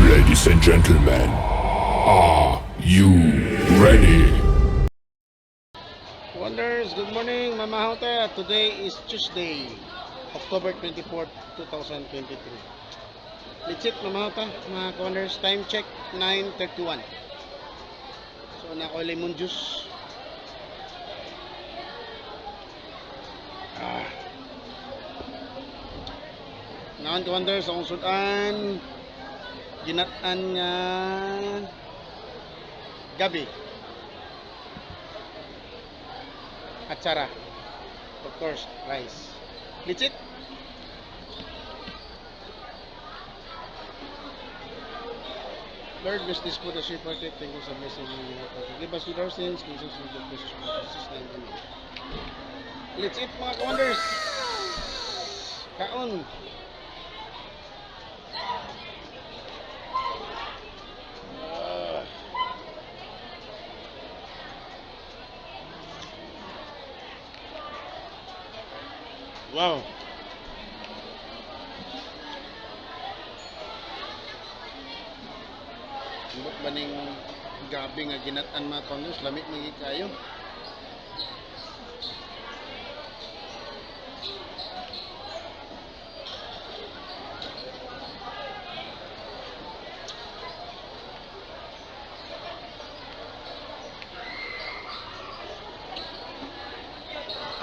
Ladies and gentlemen, are you ready? Wonders, good morning, Mama Hote. Today is Tuesday, October 24, 2023. Let's it, Mama Hote. Mga Wonders, time check, 9:31. So, na ako lemon juice. Ah. Naon ka, Wonders, akong sudan, ginat-an nga gabi. Atsara. Of course, rice. Let's eat. Lord, bless this food as we partake. Thank you sa blessing mo niyo. Forgive us with our sins. Jesus, in the precious blood of Jesus' name. Amen. Let's eat, mga ka-wonders. Kaon. Ah. Wow. Ambot ba ning gabi nga ginat-an, mga ka-wonders, lamit man gyud kaayo.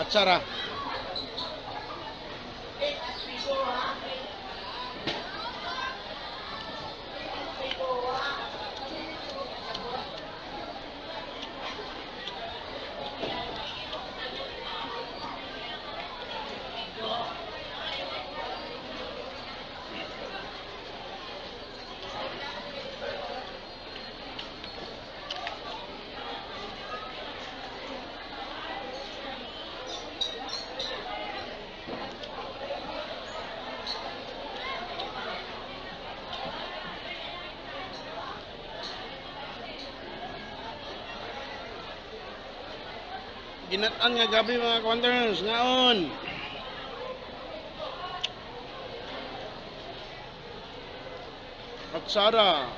Atsara. Ginat-an nga gabi, mga ka-wonders, ngaon. Atsara.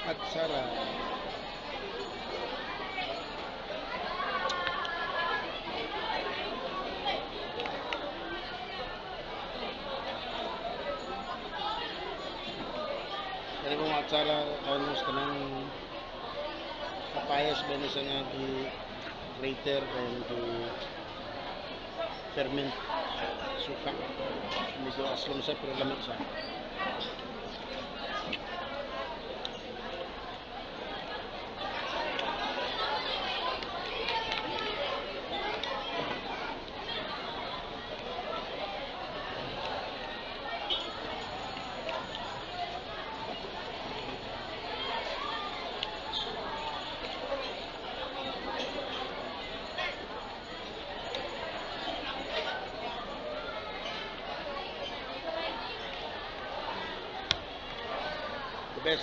Atsara. Kani mo mga atsara, almost kanang kapayas ba ni siya nga gi grater and gi ferment suka. Medyo aslom siya pero lamig siya. Best.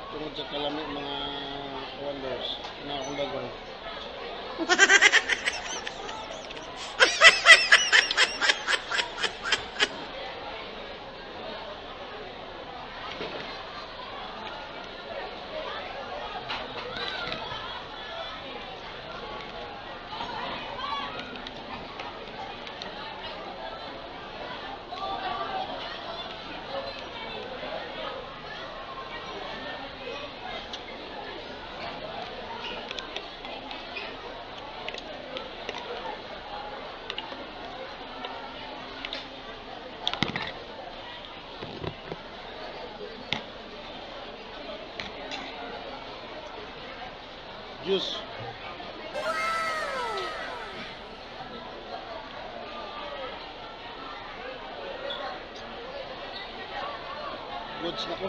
Tungod sa kalami, mga wonders, na akong dagol. Juice. Goods na ko.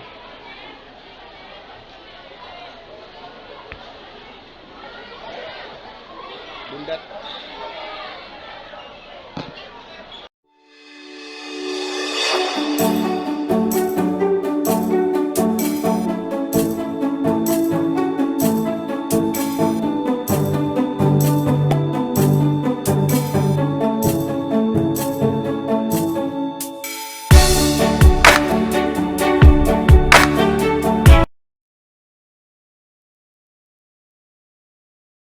Bundat.